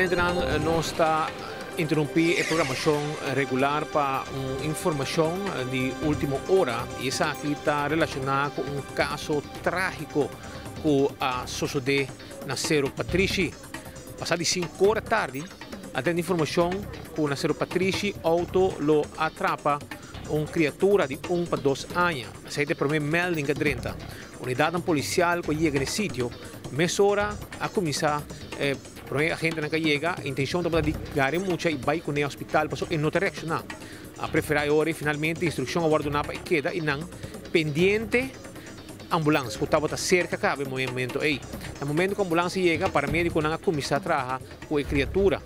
Televidentenan, nos ta interrumpí e programacion regular pa un informacion di ultimo ora y esaki ta relaciona cu un caso tragico cu a sosode na Cerro Patrishi. Pasa di 5 ora tardi a tende informacion cu na Cerro Patrishi auto lo a trapa un criatura di 1 pa 2 aña. Esey ta e prome melding cu a drenta. Unidadnan policial cu a yega na e sitio mesora a cuminsa e prome agentenan cu a yega. Intencion tabata di gara e mucha y bay cune hospital pasobra e no ta reacciona. A prefera e ora y finalmente instruccion a wordo duna pa e keda y nan pendiente ambulans cu tabata cerca caba e momento ey. Na momento cu ambulans a yega paramediconan a cuminsa traha cu e criatura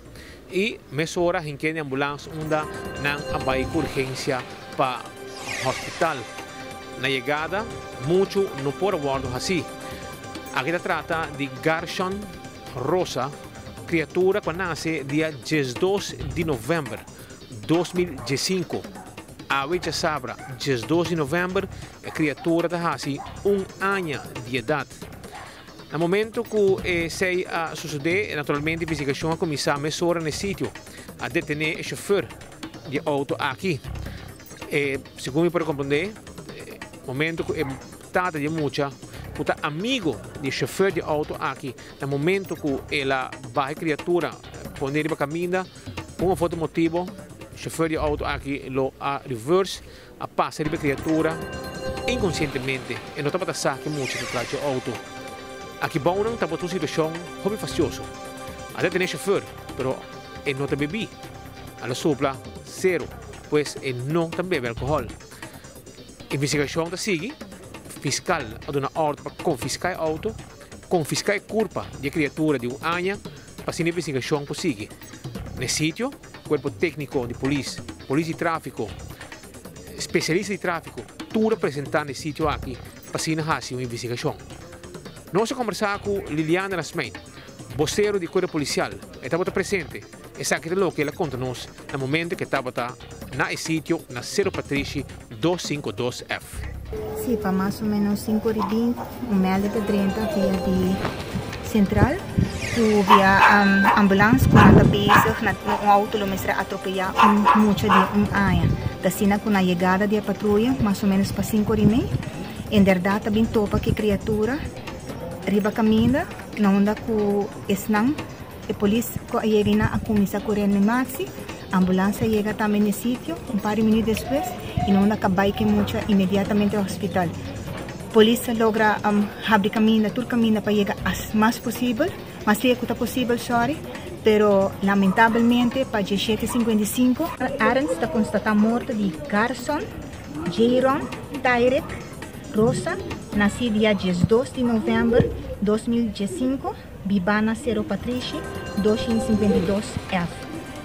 y mesora hinke den ambulans unda nan a bay cu urgencia pa hospital. Na yegada mucho no por a wordo haci. Aki ta trata di Garshon Rosa, criatura cu a nace dia 12 di november 2015. Awe djasabra 12 di november e criatura ta haci un aña di edad. Na momento cu esey a sucede, naturalmente investigacion a cuminsa mesora na e sitio. A detene e chofer di e auto aki. E, segun mi por a comprende, momento cu e tata di e mucha, cu ta amigo di e chofer di e auto aki, na momento cu el a baha e criatura pone riba caminda, un of otro motibo, chofer di e auto aki lo a reverse, a pasa riba e criatura inconcientemente. E no tabata sa cu e mucha ta tras dje auto. Aki bounan tabata un situacion hopi fastioso. A detene e chofer, pero e no ta bebi. A lo sopla cero, pues e no ta bebe alcohol. Investigacion ta sigui. Fiscal a duna ordo pa confisca e auto, confisca e curpa di e criatura di un aña pa asina investigacion por sigui. Na e sitio, cuerpo tecnico di polis, polis di trafico, specialista di trafico, tur a presenta na e sitio aki pa asina haci un investigacion. Nos a combersa cu Liliana Rasmijn, vocero di cuerpo policial. E tabata presente. Esaki ta loke el a conta nos na momento cu e tabata na e sitio na Cerro Patrishi 252F. Sí, pa mas o menos 5 ora y 20 un melde ta drenta via di central cu via ambulance cu nan ta bezig na un auto lo mester a atropeya un mucha di un aña. Ta asina cu na yegada di e patruya mas o menos pa 5 ora y mei inderdat ta bin topa cu e criatura riba caminda na unda cu esnan. E polis ku a yega einan a kuminsá ku reanimarsi. Ambulans a yega tambe n'e sitio un par di minüt despues i nan unda kabai ku e mucha inmediatamente hospital. Polis a logra habri kaminda, tur kaminda pa yega as mas posibel, mas lihé ku ta posibel, sòri, pero lamentabelmente pa diesshete 55. Arends ta konstatá morto di Garson Jayron Tyrick Rosa, nasí dia 12 di novèmber 2015. Bibá na Sero Patrishi, 252 F.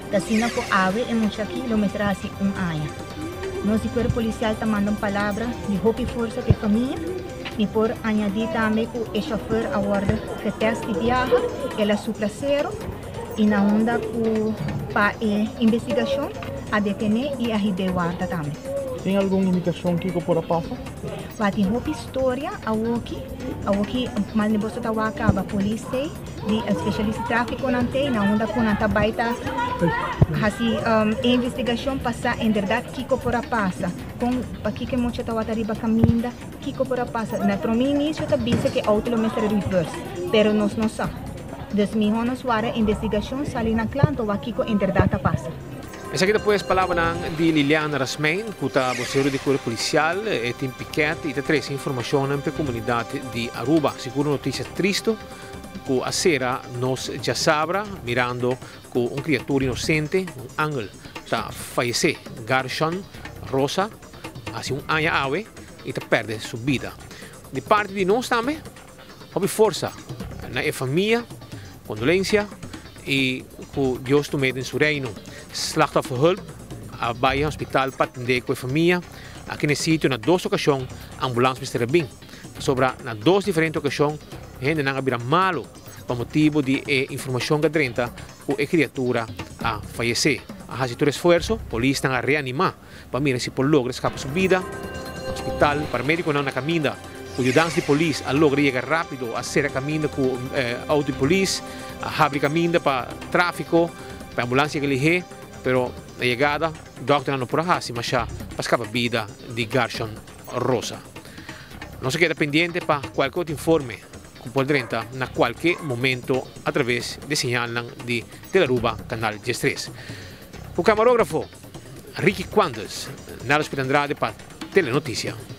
Ta asina ku awe e mucha aki lo mester hasi un aña. Nos di Kuerpo Polisial ta manda un palabra di hopi forsa pa e famia. Mi por añadí tambe ku e shòfer a wòrdu getèst di biaha, el a supla sero i na unda ku pa e investigashon a detené i a hib'é warda tambe. Tin algun indikashon kiko por a pasa? Wak tin hopi storia awoki, awoki mal ni boso ta wak caba polis tey, di specialista di trafico nan tey, na unda cu nan ta bay ta haci e investigacion pa sa en berdad kico por a pasa, con pakico e mucha tawata riba caminda, kico por a pasa. Na prome inicio ta bisa cu e auto lo mester a reverse, pero nos no sa. Dus miho nos wara investigacion sali na cla anto wak kico en berdad ta pasa. Esaki ta pues palabranan di Liliana Rasmijn, ku ta bosero di Kuerpo Polisial. E tin piket i ta trese informashonnan pa e komunidat di Aruba. Sigur un notisia tristu ku a sera nos djasabra mirando ku un kriatura inosente, un angel, ta fayesé. Garshon Rosa hasi un aña awe i ta pèrdè su bida. Di parti di nos tambe. Hopi forsa na e famia, kondolensia i ku Dios tum'é den su reino. Slachtofferhulp a bai hospital pa atendé ku e famia. Aki na e sitio na dos okashon ambulans mester a bin, pasobra na dos diferente okashon hendenan a bira malu pa motibu di e informashon ku a drenta ku e kriatura a fayesé. A hasi tur esfuerso, polisnan a reanimá pa mira si por logra skapa su bida. Hospital, paramedikonan na kaminda. Ku yudansa di polis a logra yega rápido, a sera kaminda ku outo di polis, a habri kaminda pa tráfiko, pa e ambulans yega lihé, pero na yegada dòkternan no por a hasi mashá pa skapa bida di Garshon Rosa. Nos a keda pendiente pa kualke otro informe ku por drenta na kualke momento atraves di señalnan di Telearuba Kanal 13. Ku kamarógrafo Ricky Quandes, Nelson Andrade pa Telenoticia.